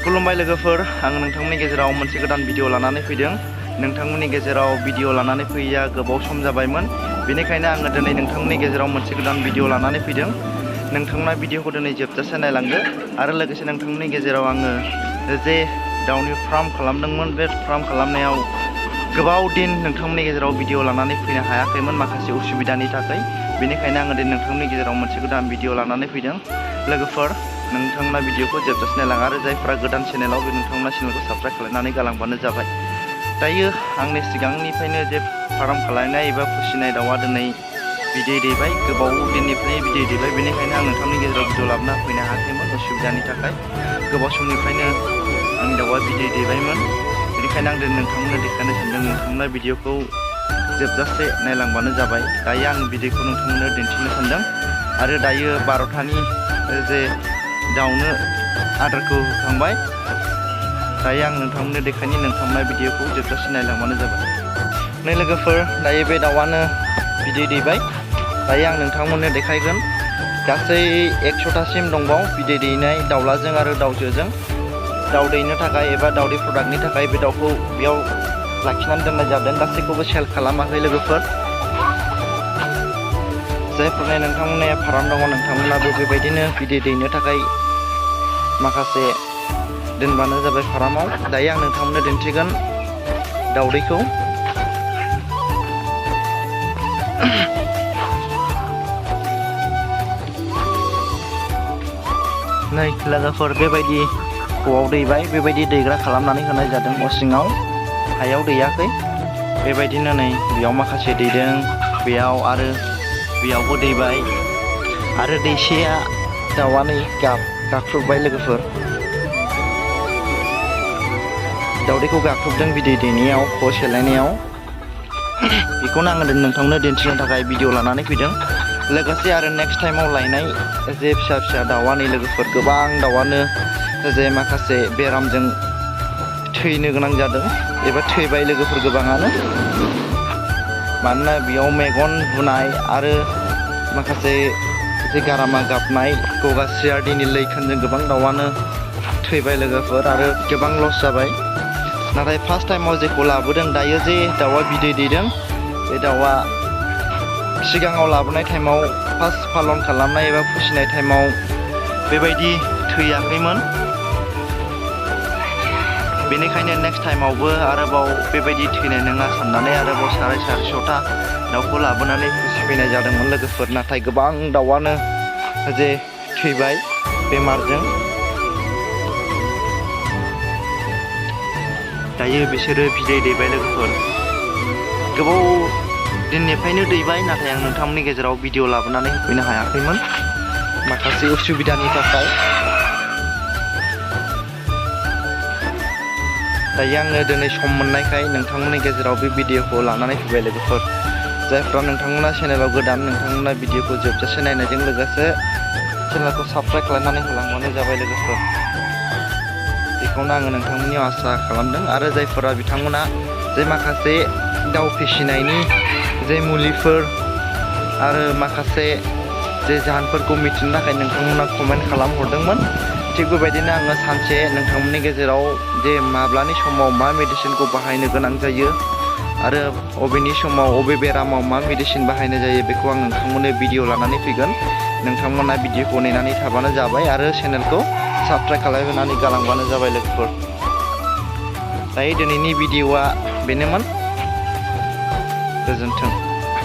खुलुमबाय लोगोफोर, आं नोंथांमोननि गेजेराव मोनसे गोदान भिडिअ लानानै फैदों। नोंथांमोननि गेजेराव भिडिअ लानानै फैया गोबाव सम जाबायमोन, बेनिखायनो आङो दिनै नोंथांमोननि गेजेराव मोनसे गोदान भिडिअ लानानै फैदों। नोंथांमोना भिडिअखौ दिनै जोबजासे नायलांदो आरो लोगोसे नोंथांमोननि गेजेराव आङो जे दाउनि फार्म खालामदोंमोन, बे फार्म खालामनायाव गोबाव दिन नोंथांमोननि गेजेराव भिडिअ लानानै फैनो हायाखैमोन माखासे उसुबिदानि थाखाय। बेनिखायनो आङो दिनै नोंथांमोननि गेजेराव मोनसे गोदान भिडिअ लानानै फैदों। लोगोफोर, नोंथांमोना भिडिअखौ जोबजासे नायलां आरो जायफोरा गोदान चेनेलाव बे नोंथांमोना चेनेलखौ साबस्क्राइब खालामनानै गालांबानो जाबाय। दायो आंनि सिगांनिफ्रायनो जे फार्म खालामनाय एबा फिसिनाय दाउआ दिनै बिदै दैबाय, गोबाव दिननिफ्राय बिदै दैबाय। बेनिखायनो आं नोंथांमोननि गेजेराव भिडिअ लाबोना फैनो हायाखैमोन उसुबिदानि थाखाय। गोबाव समनिफ्रायनो आंनि दाउआ बिदै दैबायमोन, बेनिखायनो आं दिनै नोंथांमोननो देखायनो सानदों। नोंथांमोना भिडिअखौ जोबजासे नायलांबानो जाबाय। दायो आं बिदैखौ नोंथांमोननो दिन्थिनो सानदों आरो दायो 12थानि जे दाउनो आदारखौ होखांबाय। दायो आं नोंथांमोननो देखायनि, नोंथांमोना भिडिअखौ जोबजासे नायलांबानो जाबाय। नै लोगोफोर, दायो बे दाउआनो बिदै दैबाय। दायो आं नोंथांमोननो देखायगोन। गासै 100थासिम दंबाव बिदै दैनाय दाउलाजों आरो दाउजोजों। दाउ दैनो थाखाय एबा दाउदै प्रडाक्टनि थाखाय बे दाउखौ बेयाव लाखिनानै दोननाय जादों। गासैखौबो सेल खालामाखै लोगोफोर। जायफोरना नोंथांमोनहा फार्म दङ, नोंथांमोनाबो बेबायदिनो बिदै दैनो थाखाय माखासे दोनबानो जाबाय फार्माव। दायो आं नोंथांमोननो दिन्थिगोन दाउदैखौ। नै लोगोफोर, बेबायदि ख'आव दैबाय, बेबायदि दैग्रा खालामनानै होनाय जादों। असिङाव हायाव दैयाखै। बेबायदिनो नै बेयाव माखासे दैदों, बेयाव आरो बेयावबो दैबाय आरो दैसेया दाउआ नै गाख्रुबबाय लोगोफोर। दाउदैखौ गाख्रुबदों बिदै दैनायाव, ख' सेलायनायाव। बेखौनो आङो नोंथांनो दिन्थिनो थाखाय भिडिअ लानानै फैदों। लोगोसे आरो नेक्स्ट टाइमाव लायनाय जे फिसा फिसा दाउआ नै लोगोफोर, गोबां दाउआनो जे माखासे बेरामजों थैनो गोनां जादों एबा थैबाय लोगोफोर गोबाङानो। मानोना बेयाव मेगन बुनाय आरो माखासे जे गारामा गाबनाय, गगा सियारदिनि लैखोनजों गोबां दाउआनो थैबाय लोगोफोर आरो गोबां लस जाबाय। नाथाय फार्स्ट टाइमाव जेखौ लाबोदों, दायो जे दाउआ बिदै दैदों, बे दाउआ सिगाङाव लाबोनाय टाइमाव फार्स्ट पालन खालामनाय एबा फिसिनाय टाइमाव बेबायदि थैयाखैमोन। बेनिखायनो नेक्स्ट टाइमावबो आरोबाव बेबायदि थैनाय नङा साननानै आरोबाव 450था दाउखौ लाबोनानै फिसिफैनाय जादोंमोन लोगोफोर। नाथाय गोबां दाउआनो जे थैबाय बेमारजों। दायो बिसोरो बिदै दैबाय लोगोफोर। गोबाव दिननिफ्रायनो दैबाय, नाथाय आं नोंथांमोननि गेजेराव भिडिअ लाबोनानै होफैनो हायाखैमोन माखासे उसुबिदानि थाखाय। दायो आङो दिनै सम मोननायखाय नोंथांमोननि गेजेराव बे भिडिअखौ लानानै फैबाय लोगोफोर। जायफ्रा नोंथांमोना चेनेलाव गोदान, नोंथांमोना भिडिअखौ जोबजासे नायनायजों लोगोसे चेनेलखौ साबस्क्राइब खालामनानै होलांबानो जाबाय लोगोफोर। बेखौनो आङो नोंथांमोननियाव आसा खालामदों। आरो जायफोरा बिथांमोना जे माखासे दाउ फिसिनायनि जे मुलिफोर आरो माखासे जे जाहोनफोरखौ मिथिनो थाखाय नोंथांमोना कमेन्ट खालामहरदोंमोन, थिग बेबायदिनो आङो सानसे नोंथांमोननि गेजेराव जे माब्लानि समाव मा मेडिसिनखौ बाहायनो गोनां जायो आरो अबेनि समाव अबे बेरामाव मा मेडिसिन बाहायनाय जायो, बेखौ आं नोंथांमोननो भिडिअ लानानै फैगोन। नोंथांमोना भिडिअखौ नेनानै थाबानो जाबाय आरो चेनेलखौ साबस्क्राइब खालामनानै गालांबानो जाबाय लोगोफोर। दायो दिनैनि भिडिअआ बेनोमोन। गोजोन्थों।